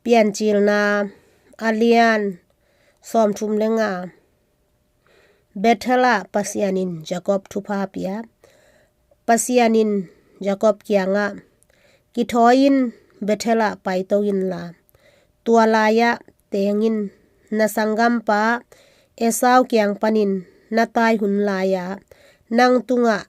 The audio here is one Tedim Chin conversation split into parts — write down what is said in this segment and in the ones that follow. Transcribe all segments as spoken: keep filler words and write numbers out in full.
Piancilna a lian sawmthum le nga. Bethel ah Pasian in Jacob thupha pia. Pasian in Jacob kiangah, "Kithawi-in Bethel ah paito inla, tua lai-ah teng in, na sanggampa Esau kiang panin na tai hun lai-a nang tungah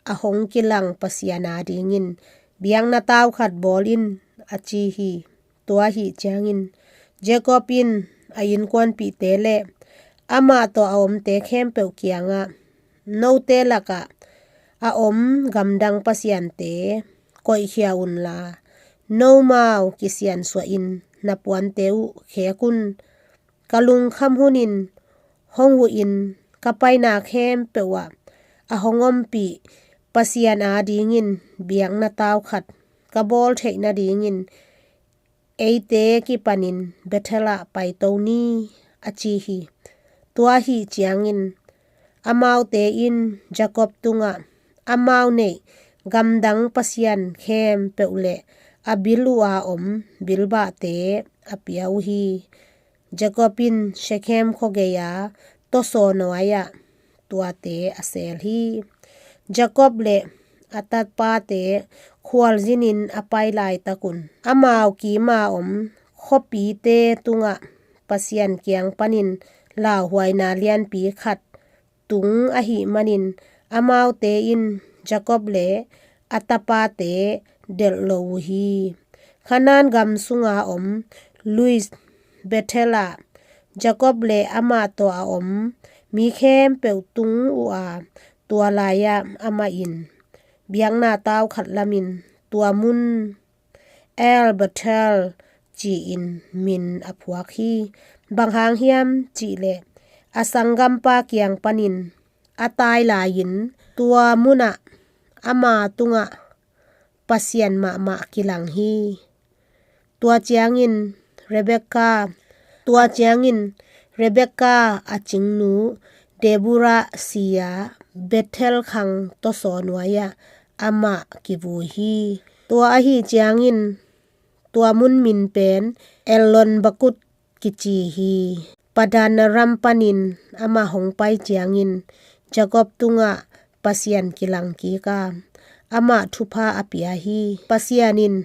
a hong kilang Pasian adingin biakna tau khat bawl in," a ci hi. Tua ahih ciangin Jacob in a innkuanpihte le amah tawh a omte khempeuh kiangah, "Note lakah a om gamdang pasiante koihkhia unla, nomau kisiansuahin na puante uh khek un. Ka lungkham hunin hong huhin ka paina khempeuh ah a hong ompih Pasian adingin biakna tau khat ka bawl theih nadingin eite kipanin Bethel ah paito ni," a ci hi. Tua ahih ciangin amaute in Jacob tungah, "Amau neih gamdang pasian khempeuh le a bil uh a om bilbahte a pia uh hi." Jacob in Shekhem khuagei-a tawsaw nuai-ah tuate a seel hi. Jacob le a tapate khualzinin a pai laitakun amau kima om khuapite tungah Pasian kiang panin lauhuaina lianpi khat tung ahih manin amaute in Jacob le a tapate delh lo uh hi. Kanaan gam sunga om Luz, Bethel ah Jacob le amah tawh a om mi khempeuh tung uh a, tua lai-ah amah in biakna tau khat lamin tua mun El Bethel ci-in min a phuak hi. Bang hang hiam cihleh a sanggampa kiang panin a tai lai-in tua munah ama tungah Pasian mahmah kilang hi. Tua ciangin Rebekah, tua ciangin Rebekah a cingnu Deborah si-a Bethel khang tawsaw nuai-ah amah kivui hi. Tua ahih ciangin tua mun min pen Elon Bakut kici hi. Padan Aram panin amah hong pai ciangin Jacob tungah Pasian kilang kik a, amah thupha a pia hi. Pasian in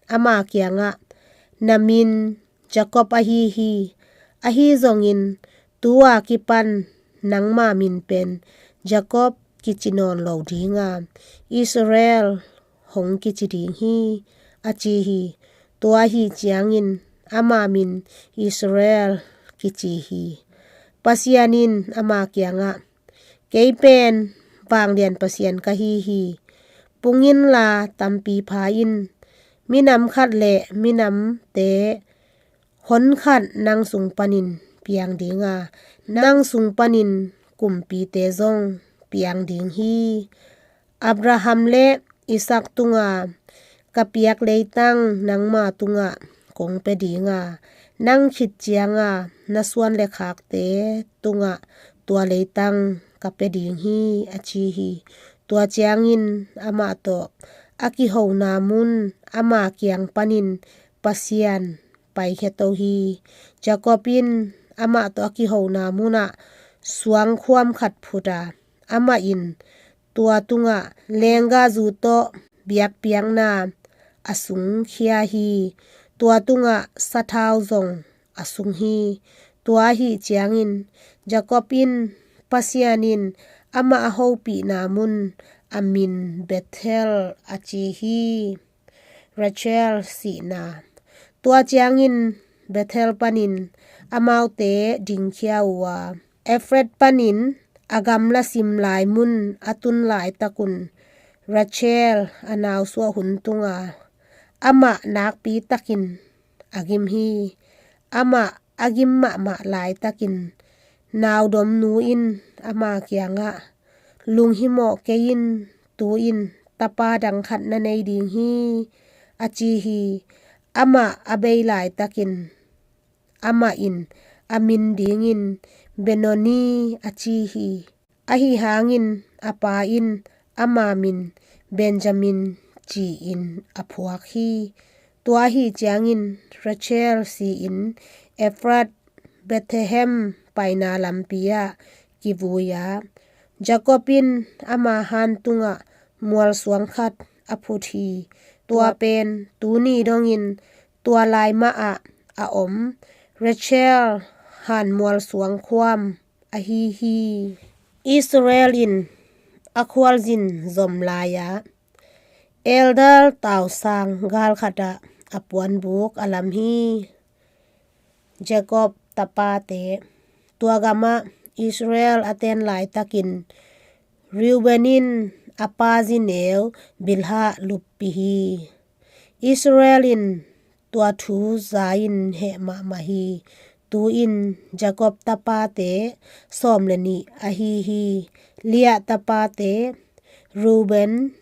ama kiangah, "Na min Jacob ahi hi. Ahi zongin tu-a kipan nangma min pen Jacob kici nawn lo dinga, Israel hong kici ding hi," a ci hi. Tua ahih ciangin ama min Israel kici hi. Pasian in ama kiangah, "Kei pen vanglian Pasian ka hi hi. Pung inla tampi pha in. Minam khat le minamte hon khat nang sung panin piang dinga, nang sung panin kumpite zong piang ding hi. Abraham le Isak tunga ka piak leitang nangma tungah kong pia dinga, nang khit cianga na suan le khakte tungah tua leitang ka pia ding hi," a ci hi. Tua ciangin amah tawh a kihona mun ama kiang panin Pasian paikhia to hi. Jacob in amah tawh a kihona munah suangkhuam khat phut a, amah in tua tungah leenggahzu tawh biakpiakna a sungkhia hi. Tua tungah sathau zong a sung hi. Tua ahih ciangin Jacob in Pasian in amah a hopihna mun a min Bethel a ci hi. Rachel sihna. Tua ciangin Bethel panin amaute dingkhia uh a, Efrath panin a gamla sim lai mun a tun laitakun Rachel a nausuah hun tunga amah nakpi takin a gim hi. Amah a gim mahmah laitakin naudomnu in ama kiangah, "Lunghimawh kei in, tu-in tapa dang khat na nei ding hi," a ci hi. Amah a bei laitakin amah in a min dingin Benoni a ci hi. Ahi hangin a pa in ama min Benjamin ci-in a phuak hi. Tua ahih ciangin Rachel si-in Efrath Bethlehem paina lampi-ah kivui a, Jacob in ama han tungah mualsuang khat a phut hi. Tua pen tuni dongin tua lai mahah a om Rachel han mualsuang khuam ahi hi. Israel in a khualzin zom lai-a eldar tausang gal khatah a puanbuk a lam hi. Jacob tapate. Tua gamah Israel a ten laitakin Reuben in a pa zineu Bilhah luppih hi. Israel in tua thu za-in heh mahmah hi. Tu-in Jacob tapate sawm le nih ahi hi. Leah tapate Reuben,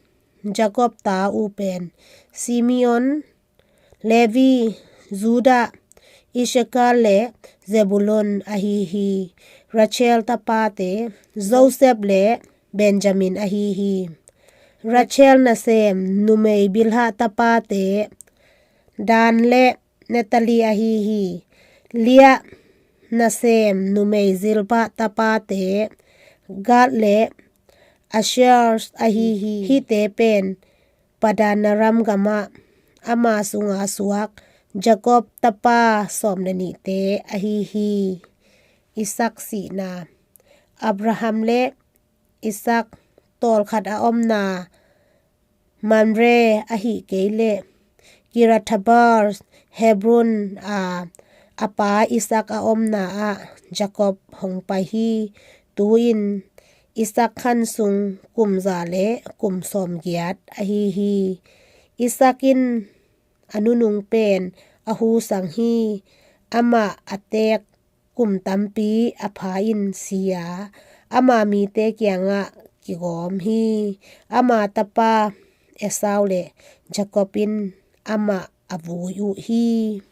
Jacob ta uh pen Simeon, Levi, Judah, Issachar le Zebulon ahi hi. Rachel tapate Joseph le Benjamin ahi hi. Rachel nasem numei Bilhah tapate Dan le Naphtali ahi hi. Leah nasem numei Zilpah tapate Gad le Asher ahi hi. Hihte pen Paddan-aram gamah ama sunga suak Jacob tapa sawm le nihte ahi hi. Isaac sihna. Abraham le Isaac tawlkhat a omna Mamre ahih kei leh Kiriath-arba, Hebron a a pa Isaac a omna ah Jacob hong pai hi. Tu-in Isaac khan sung kum za le kum sawmgiat ahi hi. Isaac in a nunung pen a husang hi. Amah a teek kum tampi a pha-in si a, ama mite kiangah kigawm hi. Ama tapa Esau le Jacob in amah a vui uh hi.